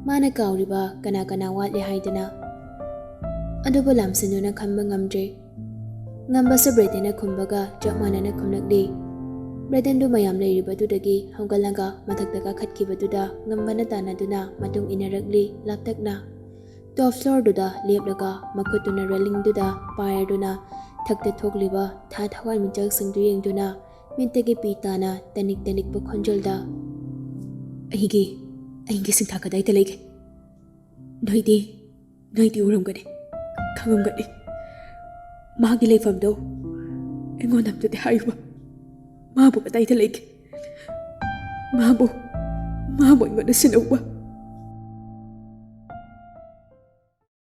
ꯃꯥꯅ ꯀꯥꯎꯔꯤꯕ ꯀꯅꯥ ꯀꯅꯥ ꯋꯥꯠꯂꯤ ꯍꯥꯏꯗꯅ꯫ ꯑꯗꯨꯕꯨ ꯂꯥꯝꯁꯤꯟꯗꯨꯅ ꯈꯟꯕ ꯉꯝꯗ꯭ꯔꯦ꯫ ꯉꯝꯕꯁꯨ ꯕ꯭ꯔꯦꯗꯦꯟꯅ ꯈꯨꯝꯕꯒ ꯆꯞ ꯃꯥꯟꯅꯅ ꯈꯨꯝꯂꯛꯂꯤ꯫ ꯕ꯭ꯔꯦꯗꯦꯟꯗꯨ ꯃꯌꯥꯝ ꯂꯩꯔꯤꯕꯗꯨꯗꯒꯤ ꯍꯧꯒꯠꯂꯒ ꯃꯊꯛꯇ ꯀꯥꯈꯠꯈꯤꯕꯗꯨꯗ ꯉꯝꯕꯅ ꯇꯥꯟꯅꯗꯨꯅ ꯃꯇꯨꯡ ꯏꯟꯅꯔꯛꯂꯤ ꯂꯥꯞꯇꯛꯅ꯫ ꯇꯣꯞ ꯐ꯭ꯂꯣꯔꯗꯨꯗ ꯂꯦꯞꯂꯒ ꯃꯈꯨꯠꯇꯨꯅ ꯔꯦꯂꯤꯡꯗꯨꯗ ꯄꯥꯏꯔꯗꯨꯅ ꯊꯛꯇ ꯊꯣꯛꯂꯤꯕ ꯊꯥ ꯊꯋꯥꯟꯃꯤꯆꯥꯛꯁꯤꯡꯗꯨ ꯌꯦꯡꯗꯨꯅ ꯃꯤꯠꯇꯒꯤ ꯄꯤ ꯇꯥꯅ ꯇꯅꯤꯛ ꯇꯅꯤꯛꯄ ꯈꯣꯟꯖꯦꯜꯗ, "ꯑꯩꯒꯤ, ꯑꯩꯒꯤ ꯁꯤꯡꯊꯥ ꯀꯗꯥꯏꯗ ꯂꯩꯒꯦ? ꯅꯣꯏꯗꯤ, ꯅꯣꯏꯗꯤ ꯎꯔꯝꯒꯅꯤ, ꯈꯪꯉꯝꯒꯅꯤ꯫ ꯃꯥꯒꯤ ꯂꯩꯐꯝꯗꯣ ꯑꯩꯉꯣꯟꯗ ꯑꯝꯇꯗꯤ ꯍꯥꯏꯌꯨꯕ꯫ ꯃꯥꯕꯨ ꯀꯗꯥꯏꯗ ꯂꯩꯒꯦ? ꯃꯥꯕꯨ, ꯃꯥꯕꯨ ꯑꯩꯉꯣꯟꯗ ꯁꯤꯟꯅꯧꯕ꯫"